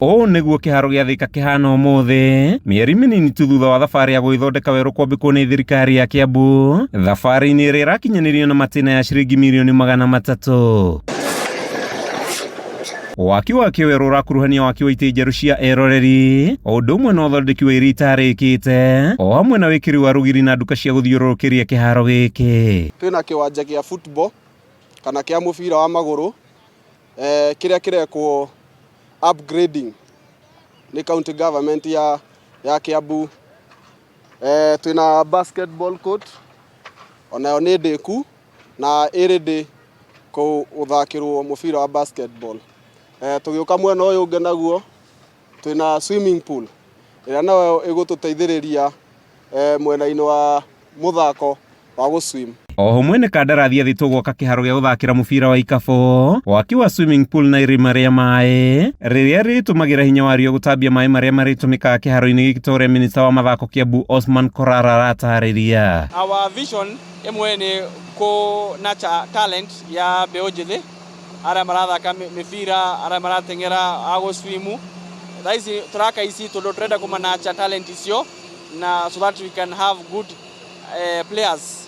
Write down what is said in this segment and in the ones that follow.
Ũũ nĩguo kĩharo gĩa Thika kĩhana ũmũthĩ, mĩeri mĩnini tu thutha wa thabarĩ ya gũgĩthondeka werũ kwambĩkwo nĩ thirikari ya Kiambu, thabarĩ-inĩ ĩrĩa ĩrakinyanĩrio na matĩna ya ciringi mirioni 300. Waki wa kĩwerũ ũrakuruhania waki wa itĩ njerũ cia eroreri, o ũndũ ũmwe na ũthondeki wa iria itarĩkĩte, o hamwe na wĩkĩri wa rũgiri na nduka cia gũthiũrũrũkĩria kĩharo gĩkĩ. Twĩna kĩwanja gĩa football kana kĩa mũbira wa magũrũ kĩrĩa kĩrekwo upgrading nĩ county government ya Kiambu. Twĩna basketball court onayo nĩ ndĩku na ĩ ready gũthakĩrwo mũbira wa basketball. Tũgĩũka mwena ũyũ ũngĩ naguo twĩna swimming pool ĩrĩa nayo ĩgũtũteithĩrĩria mwena-inĩ wa mũthako wa gũ-swim. Oho mwene kandarathi athĩtwo gwaka kĩharo gĩa gũthakĩra mũbira wa ikabũ, waki wa swimming pool na irima rĩa maĩ rĩrĩa rĩtũmagĩra hinya wario gũtambia maĩ marĩa marĩtũmĩkaga kĩharo-inĩ gĩkĩ ta ũrĩa minista wa mathako Kiambu Osman Korara aratarĩria. Our vision ĩmwe nĩ kũ nurture talent ya mbeũ njĩthĩ arĩa marathaka mĩbira, arĩa marateng'era, a gũ swim. Thaa ici tũraka ici tondũ tũrenda kũma nurture talent icio na so that we can have good players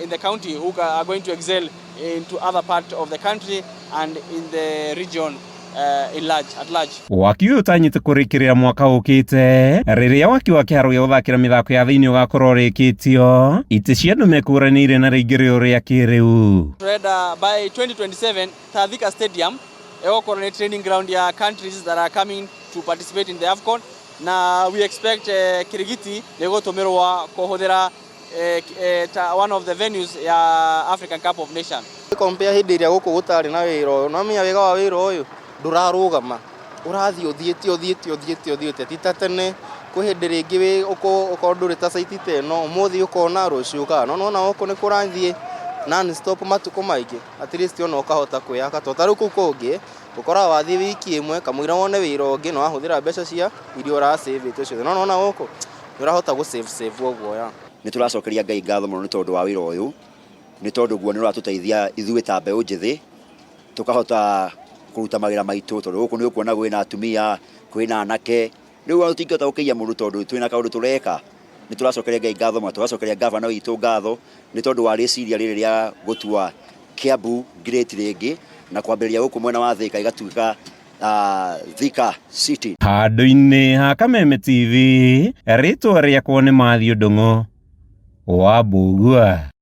in the county who are going to excel into other part of the country and in the region at large. Waki ũyũ ũtanyĩte kũrĩkĩrĩra mwaka ũkĩte rĩrĩa waki wa kĩharo gĩa gũthakĩra mĩthako ya thĩinĩ ũgakorwo ũrĩkĩtio, itĩ cia andũ mekũranĩire na rĩingĩrĩro rĩa kĩrĩu. Tũrenda by 2027 ta Thika Stadium ĩgũkorwo nĩ training ground ya countries that are coming to participate in the AFCON, na we expect Kirigiti nĩ gũtũmĩrwo kũhũthĩra ta one of the venues ya African Cup of Nations. Compare hĩndĩ ĩrĩa gũkũ gũtarĩ na wĩra ũyũ, no menya wega wa wĩra ũyũ ndũrarũgama, ũrathiĩ ũthiĩte ũthiĩte ũthiĩte ũthiĩte, ti ta tene kwĩ hĩndĩ rĩngĩ wĩ ũkorwo ndũrĩ ta site ta ĩno, ũmũthĩ ũkona rũciũ ũkaga, no nĩwona gũkũ nĩ kũrathiĩ non stop matukũ maingĩ, at least ona ũkahota kwĩyaka, to ta rĩu kũu kũngĩ ũkoraga wathiĩ wiki ĩmwe kamũira wone wĩra ũngĩ nĩ wahũthĩra mbeca cia iria ũrasavĩte ciothe, no nĩwona gũkũ nĩ ũrahota gũ save save ũguo ya. Nĩ tũracokeria Ngai ngatho mũno nĩ tondũ wa wĩra ũyũ, nĩ tondũ guo nĩ ũratũteithia ithuĩ ta mbeũ njĩthĩ tũkahota kũruta mawĩra maitũ, tondũ gũkũ nĩ ũkuona kwĩna atumia, kwĩna anake, rĩu ona tũtingĩhota gũkĩiya mũndũ tondũ twĩna kaũndũ tũreka. Nĩ tũracokeria Ngai ngatho mũno, tũgacokeria gavana witũ ngatho nĩ tondũ wa rĩciria rĩrĩ rĩa gũtua Kiambu great rĩngĩ na kwambĩrĩria gũkũ mwena wa Thika ĩgatuĩka Thika City. Handũ-inĩ ha Kameme TV, rĩtwa rĩakwa nĩ Matthew Ndung'u wa Mbugua.